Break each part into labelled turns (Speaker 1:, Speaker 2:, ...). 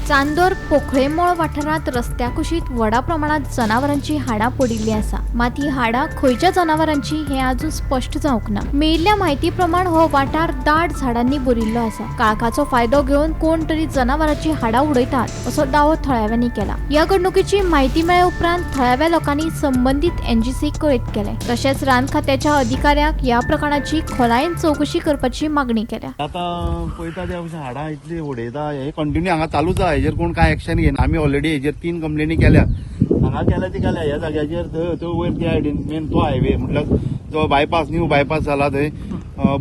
Speaker 1: चांदोर पोखळेमळ वाठारांत रस्त्या कुशीक व्हडा प्रमाणात जनावरांची हाडां पडिल्लीं आसा. मात ही हाडां खंयच्या जनावरांची हें अजून स्पश्ट जावंक ना. मेळिल्ल्या म्हायती प्रमाण हो वाठार दाट झाडांनी भरिल्लो आसा. काळखाचो फायदो घेवन कोण तरी जनावरांची हाडां उडयतात असो दावो थळाव्यांनी केला. ह्या घडणुकीची म्हायती मेळ्ळे उपरांत थळाव्या लोकांनी संबंदीत एनजीसीक कळीत केलें. तशेंच रान खात्याच्या अधिकाऱ्यांक ह्या प्रकरणाची खोलायेन चवकशी करपाची मागणी केल्या.
Speaker 2: आतां पळयता ते अशें हाडां इतली उडयता, हे कंटिन्यू हांगा चालूच आहा. हेजेर कोण कांय एक्शन घेयना. आमी ऑलरेडी हेजेर 3 कंप्लेनी केल्या. हांगा केल्या ती केल्या, ह्या जाग्याचेर थंय थंय वयर त्या सायडीन मेन तो हायवे म्हटल्यार जो बायपास न्यू बायपास जाला थंय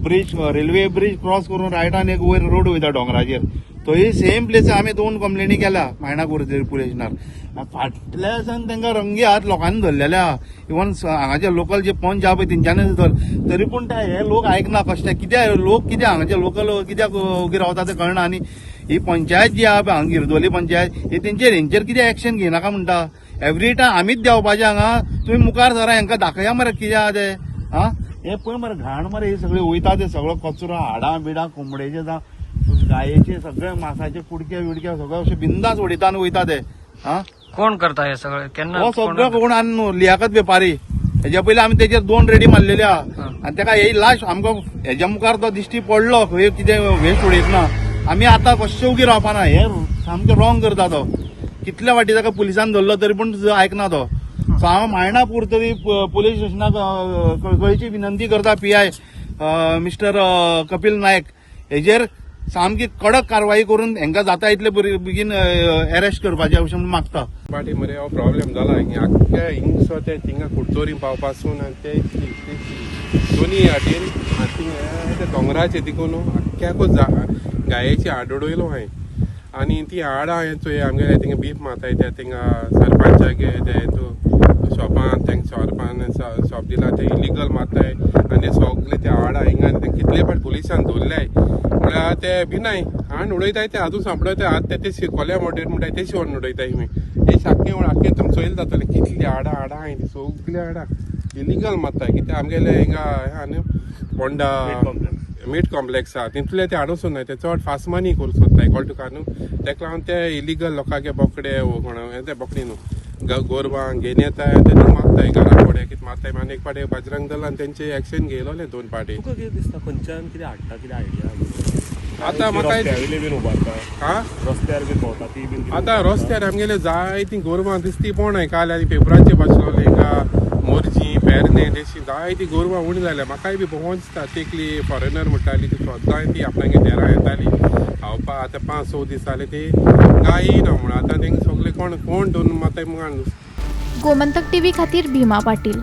Speaker 2: ब्रीज रेल्वे ब्रीज क्रॉस करून रायटान एक वयर रोड वयता दोंगराचेर, थंय सेम प्लेस आमी 2 कंप्लेनी केल्या मायणा कुर्जेर पुलीस स्टेशनार. फाटल्या दिसान तांकां रंगे हात लोकांनी धरलेले आहा. इवन हांगाचे लोकल जे पंच आहा पळय तेंच्यांनी धर, तरी पूण ते हे लोक आयकना. कशें कित्याक लोक कित्याक हांगाचे लोकल कित्याक ओगी रावता ते कळना. आनी ही पंचायत जी आहा पळय हांगा गिरदोली पंचायत ही तेंचेर हेंचेर कितें एक्शन घेयनाका म्हणटा. एवरी टायम आमीच देंवपाचें हांगा, तुमी मुखार सरा हांकां दाखया मरे कितें आहा तें. आं हे पळय मरे घाण मरे ही सगळी वयता ते सगळो कचरो हाडां बिडां कोंबडेचे जावं गायेचे सगळे मासाचे कुडके बिडके सगळे अशे बिंदास उडयता आनी वयता ते. आं
Speaker 3: कोण करता हे सगळे केन्ना
Speaker 2: हो सगळो कोण आनी न्हू लियाकत वेपारी. हेज्या पयलीं आमी तेजेर 2 रेडी मारलेले आहा आनी तेका हे लास्ट आमकां हेज्या मुखार तो दिश्टी पडलो खंय कितें वेस्ट उडयतना आमी आतां कशें उगी रावपाना. हे सामकें रॉंग करता तो. कितल्या फाटी ताका पुलिसान धरलो तरी पूण आयकना तो. सो हांव मायणापूर तरी पुलीस स्टेशनाक कळकळीची विनंती करता पीआय मिस्टर कपिल नायक हेजेर सामकी कडक कारवाई करून हेंकां जाता इतले बेगीन अरेस्ट करपाचें अशें म्हणून मागता.
Speaker 4: पाटी मरे हो प्रॉब्लेम जाला हिंगा आख्ख्या हिंगसो ते थिंगा कुडचोरी पावपासून आनी ते दोनी वाटेन आनी थिंगा ते दोंगराचे तिकून आख्ख्याकूच गायेची हाड उडयलो हांवें. आनी ती हाडां हांवें चोय आमगेले थिंगा बीफ मारताय ते थिंगा सरपंचागे ते शॉपान तेंका शॉपान शॉप दिला ते इलिगल मारताय आनी ते सगळे ते हाडां हिंगा ते कितले फाट पुलिसान धरल्याय म्हळ्यार ते भिनाय हाण उडयताय ते आजून सांपडयताय. आतां ते कोल्या मोटेर म्हणटाय ते शिवण उडयताय तुमी हे सारकें आख्खें तुमकां चोयल जातलें कितली हाडां हाडां आहाय ती सगळीं हाडां इलिगल मारताय. कित्याक आमगेले हिंगा आहा न्हू पोंडा मीट कॉम्प्लेक्स आहा तितूंतले ते हाडूंक सोदनाय, ते चड फास्ट मनी करूंक सोदताय कळटा तुका न्हू. तेका लागून ते इलिगल लोकांचे बोकडे वो कोण ते बोकडे न्हू गोरवां घेवन येताय ते मारताय घरा कडेन कितें मारताय. आनी एक फावटी बजरंग दलान तेंचे एक्शन घेयलोलें 2 फावटी.
Speaker 5: तुका कितें दिसता खंयच्यान कितें हाडटा कितें आयडिया?
Speaker 4: आतां म्हाका
Speaker 5: रस्त्यावयले बीन उबारता,
Speaker 4: आं
Speaker 5: रस्त्यार बीन भोंवता ती बीन.
Speaker 4: आतां रस्त्यार आमगेले जायतीं गोरवां दिसती पोणाय. काल आनी पेपराचेर बसलोले हिंगा मोरजी पेरणे तेशी जायतीं गोरवां उणी जाल्या. म्हाकाय बी भोंवोन दिसता तेकली फॉरेनर म्हणटाली ती सद्दां ती आपणागे देरां येताली खावपा. आतां 5-6 दीस जाले ती गाय ना म्हणून आतां तेंका सगळे कोण कोण दोन माताय मुखार.
Speaker 1: गोमंतक टीव्ही खातीर भीमा पाटील.